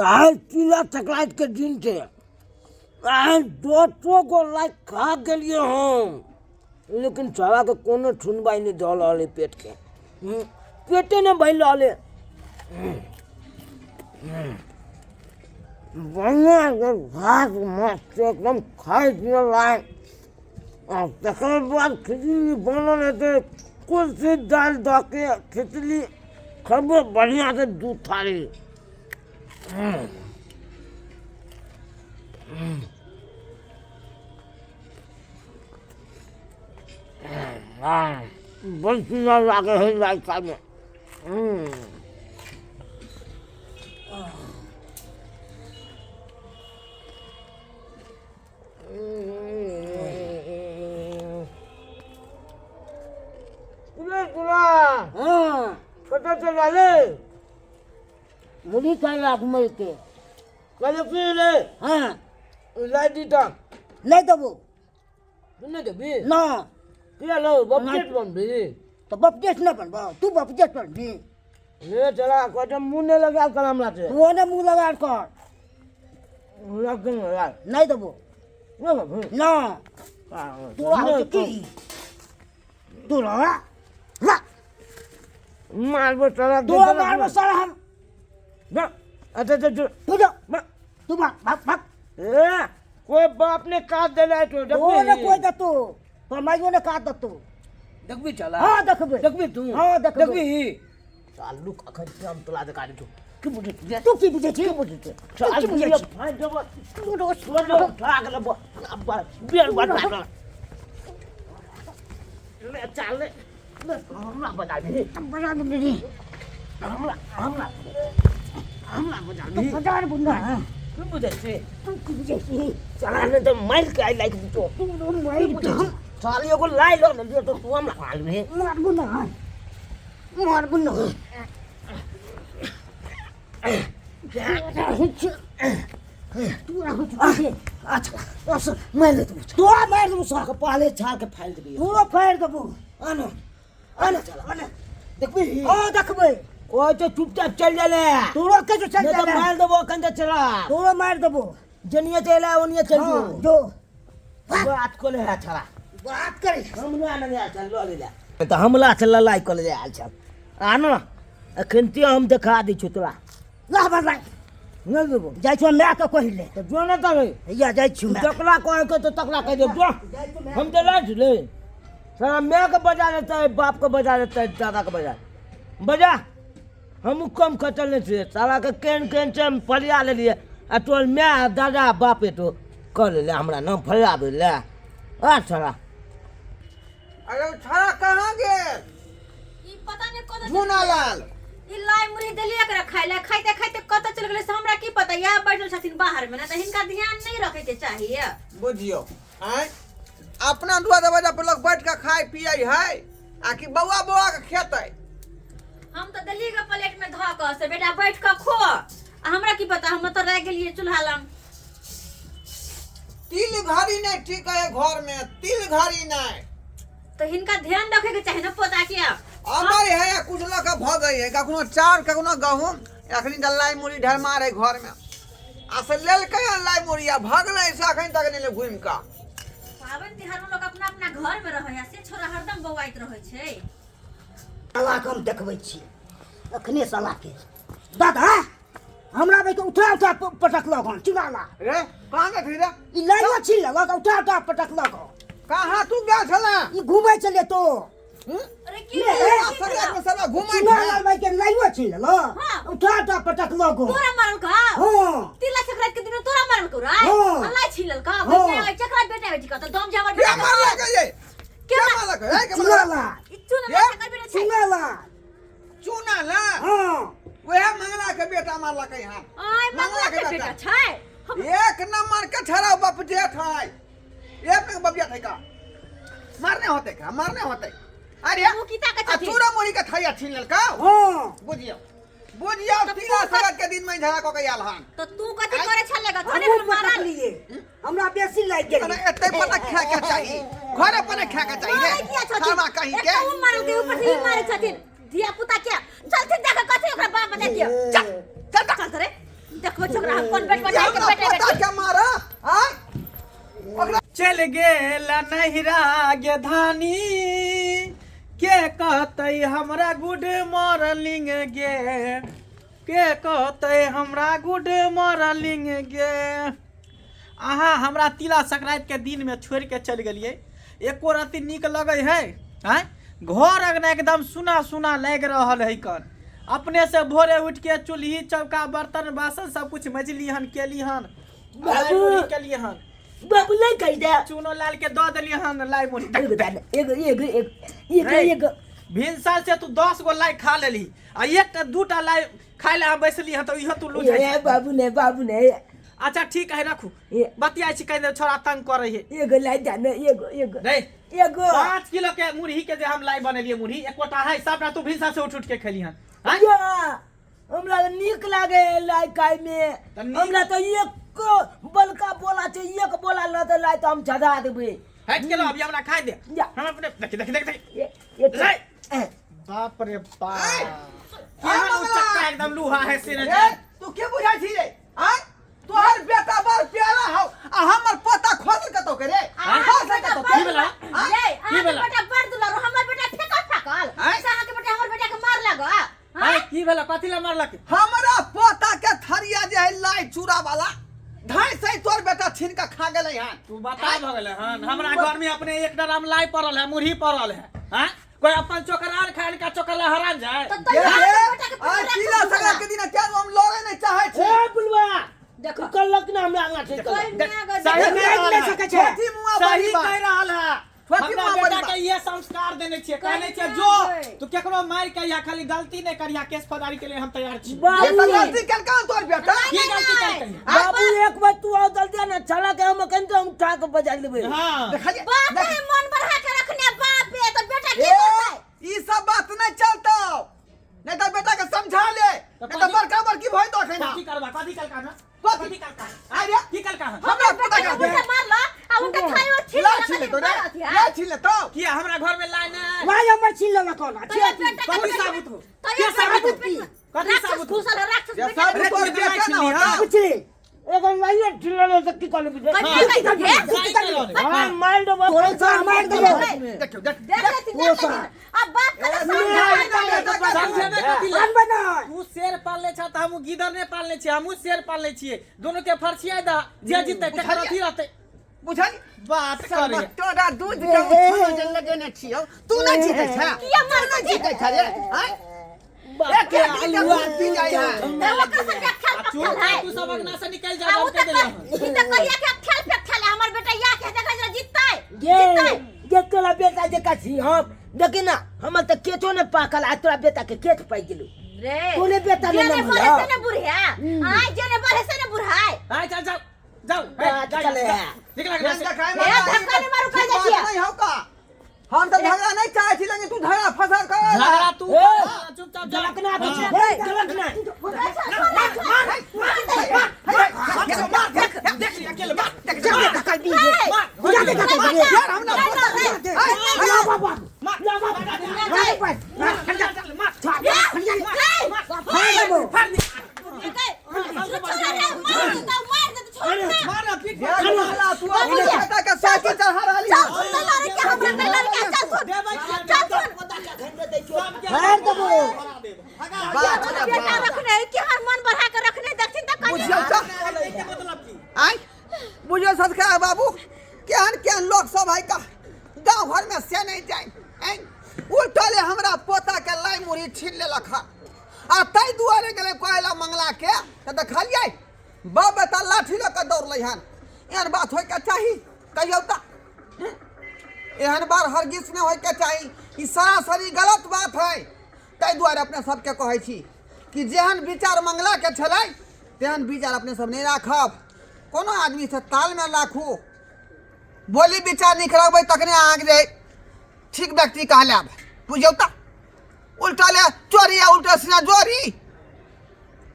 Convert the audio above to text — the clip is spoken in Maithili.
आइ तिला संक्रांतिके दिन छै। आइ 10 गो लाइ खा गेलियै हम, लेकिन सालाके कोनो सुनवाइ नहि दऽ रहल अइ पेटके। पेटे नहि भरि रहल अइ। बढ़िआँ एकदम भात मस्त एकदम खाइ छियै लाइ, आ तकर बाद खिचड़ी बनल हेतै, कुल्फी दालि दऽ के खिचड़ी खेबै बढ़िआँसँ 2 थारी। बड़ सुन्दर लागै हइ लाइ खाइमे। हाँ। कतऽ चलि रहलै? मुड़ी खाइ ला घुमै के। कहलियै की रे? हाँ। लाइ दी तऽ। नहि देबो। तू नहि देबी? ना। किया लो बपजेट बनबी? तऽ बपजेट नहि बनबो, तू बपजेट बनबी। ले चला कहै मुँह नहि लगायल कर हमरा से। तू ने मुँह लगायल कर। लग यार। नहि देबो। नहि देबही? ना। तोरा होइ छै की? तोरा ला। मारबो तोरा। तोरा मारबो साला हम। ना अच्छा अच्छा तू जा, तू भाग भाग भाग। ए कोई बाप ने काट देला है तो। तो ने कोई दतो, तोर माइयो ने काट दतो। देखबी चला? हाँ देखबे। देखबी तू? हाँ देखबे। देखबी चालू अखन हम तोला देखा दे। की बुझै छी तू? की बुझै छी? की बुझै छी? तू की बुझै छी? फाइन देबो तू रोज उठा के लेबो बेर बार ले चाल ले। हमरा बजा दे। बजा दे। हमरा हमरा हमरा बजा दे। बजा दे बुन्ना। की बुझै छी? तू की बुझै छी? चला ने तऽ मारि के आइ लाइक दितो। तू मारि के हम साली एगो लाइ लऽ लेलियै तऽ तू हमरा मारबही? मारबो ना, मारबो ना। अच्छा अच्छा, मारि देतौ। तोरा मारि देबो साला। पहले छाल के फाड़ि देबी। तोरा फाड़ि देबो। आनो आनो चल आनो। देखबी? हाँ देखबै। ओइ तो चुपचाप चल जाले। तोरा के जो चल नहीं तो जाले। मार देबो अखन तऽ चला। तोरा मारि देबो। जनिए चल आ ओनिए चल। हाँ, जो जो बात को ले छड़ा। बात करे हमरा नहीं आयल छल लऽ ले तऽ हमला से लड़ाइ कऽ ले आयल छल। आनो अखन ते हम देखा दै छियौ तोरा। ला बदलाइ। नहि देबो। जाइ छियौ मायके कहि ले। तऽ जो ने तबै। हैया जाइ छियौ मायके। तकला कहै के तऽ तकला कहि देब। जो हम तऽ नहि छलै सारा मायके बजा देतै, बापके बजा देतै, दादाके बजा बजा। हमहूँ कम खचल नहि छियै सालाके। केहन केहन छै हम फरिया लेलियै आ तोहर माय दादा बाप एतो कऽ लेले हमरा नाम फरियाबै लए आ साला। अरे ओ छड़ा कहाँ गेल? ई पता नहीं कतऽ चल मुन्नालाल। ई लाइ मुरही देलियै एकरा खाइ लए, खाइते खाइते कतऽ चलि गेलै से हमरा की पता। इएह बैठल छथिन बाहर मे ने, तऽ हिनका ध्यान नहि रखै के चाहिए। बुझियौ आँय, अपना दुआ दरवाजा पर लोग बैठ के खाय पियै है आ कि बौआ बौआ के खेतै? हम तऽ देलियै गे प्लेट में धऽ कऽ से बेटा बैठ कऽ खो, आ हमरा की पता, हम तऽ रहि गेलियै चूल्हा लग। तिल घड़ी नहीं ठीक है घर में, तिल घड़ी नहीं। तऽ हिनका ध्यान रखे के चाही ने पोता के। अबै है आ कुछ लऽ के भगै है, कखनो चाउर कखनो गहूम। अखनी तऽ लाइ मुड़ी ढरमार है घर में, आ से लेलकै हन लाइ मुड़ी आ भगलै से अखन तक नहि घुमि कऽ। पाबनि तिहार में लोक अपना अपना घर में रहै है, से छोरा हरदम बौआइत रहै छै। सालाके हम देखबै छी अखने सालाके। दादा हमरा बेटा उठा उठा पटकलक हन चिल्लाला। रे कहाँ गेल रे? ई लाइयो छीन लेलक, उठा उठा पटकलक हन। कहाँ तू गेल छला? ई घुमै छलियै तो। अरे की ले, भेलै? ले। की सरिया भेलै? में साला घुमै चुनालाल भाई के लाइयो छीन लेलक, हाँ। उठा उठा पटकलक हन। तोरा मारल का? हाँ। तिला संक्रांति के दिन तोरा मारल को रे? हाँ। अल्लाह छीन लेलका। हाँ। बेटा चक्रा बेटा बेटी का तो दम जावर के बेटा। मारलक ये? के के मारलक रे? के मारलक? चुनालाल। ई चुना ये? चक्कर बेटा छै। चुनालाल। चुनालाल? हाँ। वएह मंगला के बेटा मारलक यहाँ। आय मंगला के बेटा छै। एक नंबर के छड़ा बाप जेठ है, एक नंबर बाप जेठ है का मारने होते, का मारने होते। अरे मुँह किता के आ छथिन? चूड़ा मुड़ी के थैया छीन लेलकौ। हाँ। बुझियौ बुझियौ, तीना सगत के दिन में झगड़ा कऽ के आयल हन। तो तू कथी करे छले ग? थोड़े हमहूँ मारल। पटकलियै, हमरा बेसी लागि गेल। अरे एते पर खाय के चाही, घरे पर खाय के चाही रे। मारै किया छथिन? खाना कहीं के एकटा उ मारल के ऊपर से ई मारै छथिन। धिया पुता के चलथिन देख कथी ओकरा बाप बता दियो। चल चल। चल रे, देखबै छोकरा हम कोन बेट बटा के हमरा बेटा पोता बेटी के मारा आय। चल गेल नहिरा गे धानी, के कहतै हमरा गुड मॉर्निंग गे, के कहतै हमरा गुड मॉर्निंग गे। अहाँ हमरा तिला संक्रांतिके दिनमे छोड़ि के चलि गेलियै, एको रत्ती नीक लगै है? आँय, घर अङ्गना एकदम सुना सुना लागि रहल है कन। अपने से भोरे उठि के चूल्ही चौका बर्तन बासन सब कुछ मजली हन, केली हन, लाई मुरही केली हन। बाबू नहीं कहि दे। चूनो लाल के दऽ देलियै हन लाई मुरही। एगो दे, एगो एगो एगो एगो एगो। भिनसर से तू 10 गो लाई खा लेली आ एकटा दूटा लाई खाय लए हम बैसली हन तऽ इहो तू लूझै। ए बाबू ने, बाबू ने। अच्छा ठीक है, रखू। ए। बतियाइ छी, कहि दे छोड़ा तंग करै है। एगो लाई दे ने, एगो एगो रे एगो। 5 किलो के मुरही के जे हम लाई बनेलियै मुरही एकोटा है, सबटा तू भिनसर से उठ उठ के खेली हन। आँय? या, हमरा तऽ नीक लागे है लाई खाय में। तऽ नीक- हमरा तऽ एक बलका बोला छै, एक बोला ल तऽ लाई तऽ हम चढ़ा देबै। हटि गेलो, अभी हमरा खाय दे। जा। हम अपने देखी देखी देखी देखी। ए- रे। ए, बाप रे बाप, आँय। केहन उ चक्का एकदम लूहा है से ने। ए, तू के बुझाइ छी रे? आय, तोहर बेटा बड़ प्यारा हौ आ हमर पोता खोसल कतौ के रे? खोसल कतौ के? की भेला? ये की अहाँके भेला? बेटा बड़ दुलारू, हमर बेटा फेकल फाकल। आँय? से अहाँके बेटा हमर बेटा के मार लगो? आँय, की भेला? कथी ला मारलक? हमरा पोता के थरिया जे है लाई चूड़ा वाला धाई से तोर बेटा छीन के खा गेलै हन। तू बता भऽ गेलै हन। हमरा घर में अपने एक डराम लाई पड़ल है, मुरही पड़ल है। हाँ, कोई अपन चोकरार खाए का चोकरला हरान जाए। तऽ तैयो ये अहाँके बेटा के आ राक्षस तिला घुसल। संक्रांति के दिन क्या हम लड़े नहीं चाहे छी। ए बुलवा, देखो। तू कहलक ना हमरा आगाँ छै। कोई मियाँ गो सही देखो। कहि रहल नहि है। सकै छै। छोटी मुआ सही बड़ी बात। कहि रहल है। छोटी हमरा मुआ बेटा बड़ी के बात। ये संस्कार देने छियै, कहने छियै कहिया जो गई? तू केकरो मारि के या खाली गलती नहि करिया, केस फौजदारी के लिए हम तैयार छी। ये बाबू तो गलती केलका तोर बेटा। की गलती केलकै? बाबू एक बार तू आओ दल दे ना चला के हम अखन तो हम उठा के बजा लेबै। हाँ। देखलियै? बाप रे, मन बढ़ा के रखने बाप रे, तऽ बेटा की ए, करतै? ई सब बात नहीं चलतो, नहीं तो बेटा के समझा ले, नहीं तो बड़का बड़की भई तो अखन। कथी करबा? कथी कलका ना? कथी? कथी कलका? अरे की कलका हन? हमरा पोता बेटा के के मारल आ उनका थारी और छीन ला लेलक, छीन लेतो रे, मारत है। ला छीन लेतो। किया हमरा घर में लाइन है? लाई हमर छीन लेलक हन। तो ये बेटा के कथी पेट में- साबुत हो? तो ये के बेटा साबुत के हो? पेट में कथी राक्षस साबुत हो? घुसल है, राक्षस जे बेटा साबुत के तोर रे, बेटा ना हाँ। होता। बुझली? एगो लाइए छिलले तऽ की कहले बुझे? कथी कहै छै? सही कहि रहल है। हाँ, मारि देबो। तोरे से मारि देबो। देखियौ देख। देख लेथिन, देख लेथिन। अब बाप के तऽ समझा देबै। समझेबे कथी ला? अनबे ना। तू शेर पालने छ तऽ हमहूँ गीदड़ नहि पालने छियै, हमहूँ शेर पालने छियै। दोनों के फरछिया दह, जे जीतै तकर अथी रहतै। बुझल बात करे। तोरा दूध के उठानो जे लगेने छियौ, तू नहीं जीतै छै। किया तू नहीं जीतै छै रे? आँय? बाप एक के एक लीटर आलुआ दूध पी जाइ है। ए, ओकर संगे खेल आ पखेल चुप है। तू सब अंगना से निकल जा। आ उ हम कहि तऽ देलियै हन। ई तऽ कहिया के खेल पे खेल है, हमर बेटा या के देखै जरा जीततै। गे जीततै। गे, तोरा बेटा जेका छी हम। देखी ना, हमर तऽ केचो ने पाकल आ तोरा बेटा के केच पाकि गेलौ। रे तोरे बेटा ने जेने न बढ़े बुझल। से ने बुढ़िया। आय जेने बढ़े से ने बुढ़ाय। आय चल जाओ जाओ, ए, बात जा, चले जा, है। निकल अंगना से। देखाय ए, धक्का नहीं मारू, ठीक कह बात जाइ छियै। नहीं हौ का। हम तो झगड़ा नहीं चाहे छी, लेकिन तू झगड़ा फसल कर। झगड़ा तू ए, कर, चुपचाप जा। जलकना हाँ। तऽ छै, जलकना। देख लिया अकेले मार। जा दे काका बी गे। जा दे काका बी गे। यार हमरा पोता के ला बाबा। मार। ला बाबा। मार, मार चल, चल, चल, मार। मार देबो। फाड़ दे। मार ना, पीठ पर। यार हमरा तू अपने बेटा के साइकिल चढ़ा रहली हन। देबै किया? सबके मार देबो। बाप रे बाप। बुझियौ तऽ के मतलब की? आँय, बुझियौ सदका बाबू, केहन केहन लोक सब है का गाँव घर में से नहीं जाए। आँय, उल्टले हमरा पोता के लाई मुरही छीन लेलक हन आ ताहि दुआरे गेलै कहै मंगला के तऽ देखलियै बाप बेटा लाठी लऽ कऽ दौड़लै हन। एहन बात होइके चाही? कहियौ तऽ एहन बार हरगिज नहि होइके चाही। ई सरासरी गलत बात है। ताहि दुआरे अपने सबके कहै छी कि जेहन विचार मंगलाके छलै तेहन विचार अपने सब नहि राखब। कोनो आदमीसँ तालमेल राखू, बोली विचार नीक रखबै तखने अहाँके जे ठीक व्यक्ति कहलायब। बुझियौ तऽ उल्टा ले चोरी आ उल्टा सीना जोरी।